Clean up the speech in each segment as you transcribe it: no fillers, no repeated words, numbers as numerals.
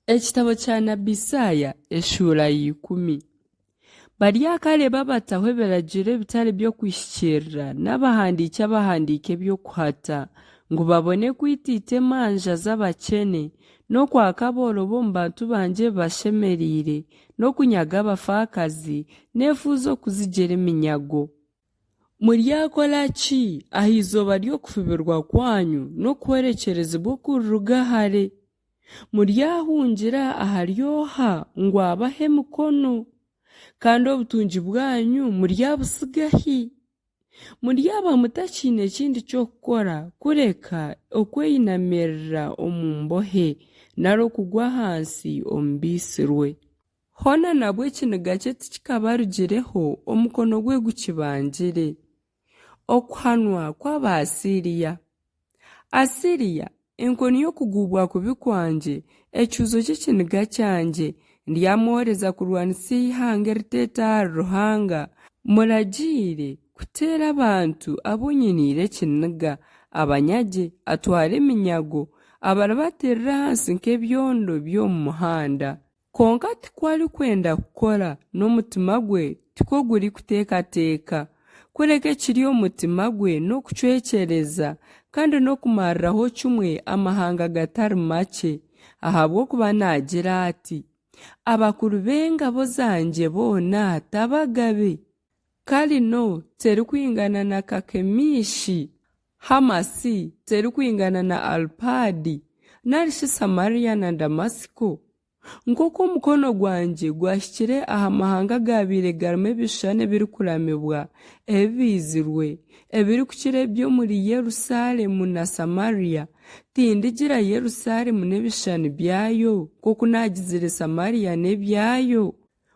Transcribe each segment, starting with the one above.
Ekitabo kya nabi Isaaya eshuura ya ikumi. Baryakareeba abataho ebiragiro ebitari by'okuhikiirira n'abahandiiki abahandiika eby'okuhata, ngu babone kwitaita emanja z'abakyene, n'okwaka abooro b'omu bantu bangye ebibashemereire, n'okunyaga abafaakazi n'efuuzi okuzigyera eminyago. Muryakora ki aha izooba ry'okufubirwa kwanyu n'okuhwerekyerezibwa okuriruga hare? Muryahungira ahari oha ngu abahe emikono? Kandi obutungi bwanyu muryabutsiga hi? Muryaba mutakiine kindi ky'okukora kureka okweyinamirira omu mbohe, nari okugwa ahansi omu baitsirwe. Hoona nabwo ekiniga kye tikikabarugireho, omukono gwe gukibangire. Okuhanwa kw'Abaasiriya. Asiriya, enkoni y'okuguubwa kubi kwangye, ekihuuzo ky'ekiniga kyangye, ndyamwohereza kurwanisa eihanga eriteeta ahari Ruhanga, mmuragiire kuteera abantu abu nyiniire ekiniga, abanyagye, atware eminyago, abaribatirire ahansi nk'ebyondo by'omu muhanda. Kwonka tikwo arikwenda kukora, n'omutima gwe tikwo gurikuteekateeka, kureka ekiri omu mutima gwe n'okucwekyereza kandi n'okumariraho kimwe amahanga gatari makye, ahabw'okuba naagira ati, Abakuru b'engabo zangye boona t'abagabe? Kalino terikwingana na Kakemishi? Hamasi terikwingana na Arupaadi, nari shi Samaria na Damasiko? Nk'oku omukono gwangye gwahikire aha mahanga agaabaire garimu ebishushani ebirikuramibwa ebibaizirwe, ebirikukira eby'omuri Yerusaalemu na Samaria, tindigira Yerusaalemu n'ebishushani byayo nk'oku naagizire Samaria n'ebyayo?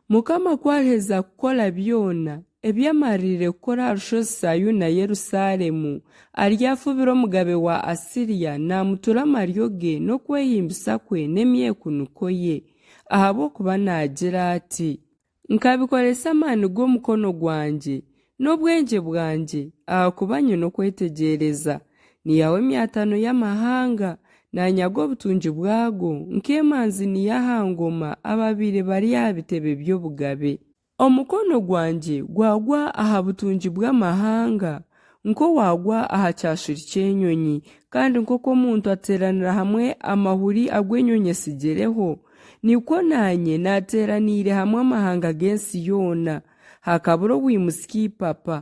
Mukama ku ariheza kukora byona ebi amaririire kukora aha rushozi Sayuuni na Yerusaalemu, aryafubira omugabe wa Asiriya naamutura amaryo ge n'okwehimbisa kwe n'emyekuniko ye, ahabw'okuba naagira ati, Nkabikoresa amaani g'omukono gwangye n'obwengye bwangye, ahakuba nyine okwetegyereza. Niihaho emyatano y'amahanga, naanyaga obutungi bwago, nk'emanzi niiha aha ngoma ababaire bari aha bitebe by'obugabe. Omukono gwangye gwagwa aha butungi bw'amahanga, nk'owaagwa aha kyashuri ky'enyonyi, kandi nk'oku omuntu ateeranira hamwe amahuri agu enyonyi etsigireho, nikwo naanye naateeraniire hamwe amahanga g'ensi yoona. Hakabura owaimutsya eipapa,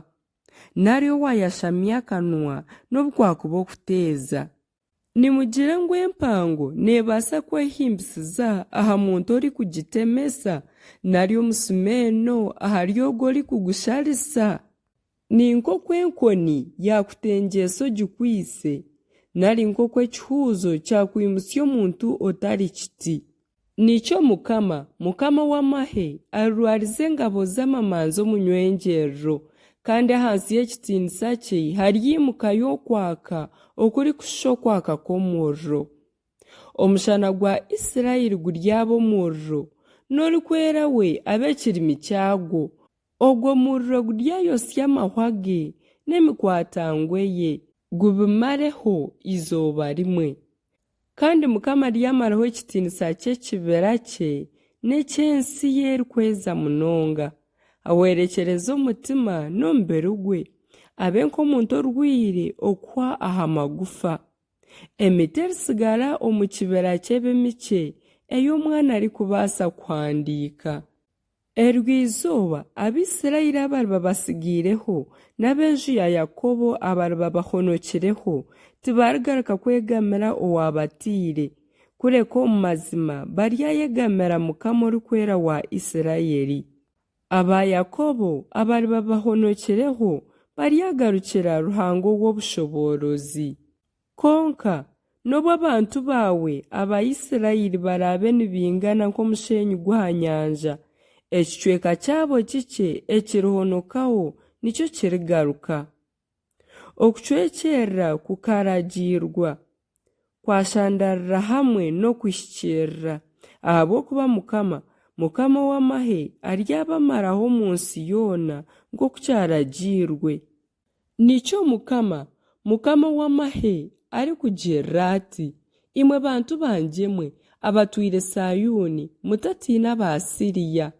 nari owaayashamya akanwa n'obu kwakuba okuteeza. Nimugira ngu empango neebaasa kwehimbisiza aha muntu orikugitemesa, nari omusumeeno ahari ogwo orikugusharisa? Ni nk'oku enkoni yaakutengyetsa ogikwaitse, nari nk'oku ekihuuzo kyakwimutsya omuntu otari kiti. Nikyo Mukama, Mukama ow'amahe, arirwariza engabo ze amamanzi omunywengyerero, kandi ahansi y'ekitiinisa kye haryaimukayo okwaka okurikushusha okwaka kw'omuriro. Omushana gwa Israeli guryaba omuriro, n'Orikwera we abe ekirimi kyagwo. Ogwo muriro guryayotsya amahwa ge n'emikwatangwe ye, gubimareho eizooba rimwe. Kandi Mukama aryamaraho ekitiinisa ky'ekibira kye n'eky'ensi ye erikweza munonga, ahwerekyereze omutima n'omubiri gwe, abe nk'omuntu orwaire okuhwa aha magufa. Emiti eritsigara omu kibira kye ebe mikye, ei omwana arikubaasa kuhandiika. Eryo izooba Abaisiraeli abariba batsigaireho, n'ab'enju ya Yakobo abariba bahonokireho, tibarigaruka kwegamira owaabataire, kureka omu mazima baryayegamira Mukama Orikwera wa Isiraeli. Aba Yakobo abariba bahonokireho baryagarukira Ruhanga ow'obushoboorozi. Kwonka, n'obu abantu baawe aba Israeli baraabe nibaingana nk'omusheenyi gw'aha nyanja, ekicweka kyabo kikye ekirihonokaho nikyo kirigaruka. Okucwekyerera kukaragiirwa, kwashandarira hamwe n'okuhikiirira, ahabw'okuba Mukama, Mukama ow'amahe aryabamaraho omu nsi yoona nk'oku kyaragiirwe. Nikyo Mukama, Mukama ow'amahe arikugirira ati, Imwe bantu bangye mwe, Abatwire Saayuuni, mutatiina Abaasiriya.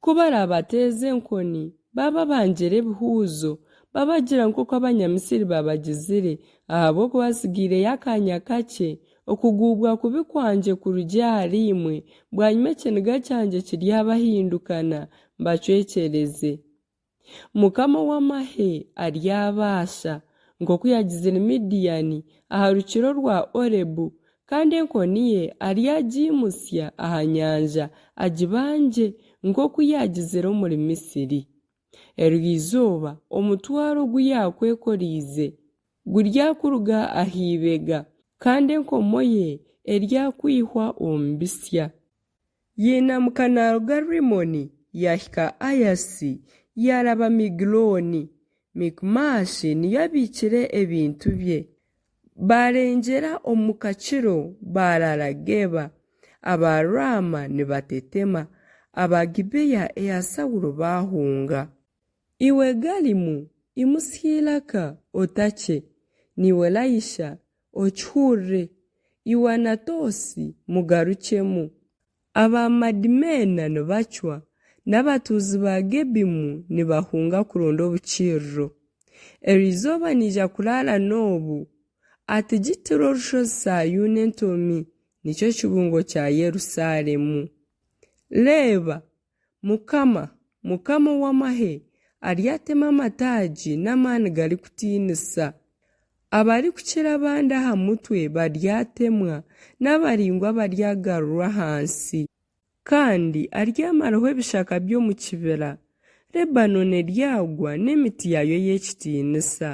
Ku baraabateeze enkoni, bababangyera ebihuuzo, babagira nk'oku Abanyamisiri baabagizire, ahabw'okuba hatsigaireyo akaanya kakye, okuguubwa kubi kwangye kurugye ahariimwe, bwanyima ekiniga kyangye kiryabahindukana, mbacwekyereze. Mukama ow'amahe aryabaasha, nk'oku yaagizire Midiyani aha rukiri rwa Orebu, kandi enkoni ye aryagiimutsya aha nyanja agibangye, nk'oku yaagizire omuri Misiri. Eryo izooba omutwaro ogu yaakwekoreize guryakuruga aha ibega, kandi enkomo ye eryakwihwa omu bitsya. Yainamuka naaruga Rimoni, yaahika Ayasi, yaaraba Migirooni. Mikumaashi niyo abiikire ebintu bye. Baarengyera omu kakiro, baaraara Geeba. Aba Raama nibatetema, aba Gibea eya Saulo baahunga. Iwe Galimu, imutsya eiraka, otakye! Naiwe Laisha, okihurire! Iwe Anatoosi, mugarukyemu! Aba Madimeena nibacwa, n'abatuuzi ba Gebimu nibahunga kuronda obukiriro. Eryo izooba naija kuraara Noobu, atigitire orushozi Saayuuni entomi, nikyo kibungo kya Yerusaalemu. Reeba, Mukama, Mukama ow'amahe, aryatema amataagi n'amaani garikutiinisa. Abarikukira abandi aha mutwe baryatemwa, n'abaraingwa baryagarurwa ahansi. Kandi aryamaraho ebishaka by'omu kibira, Lebanooni eryagwa n'emiti yaayo ey'ekitiinisa.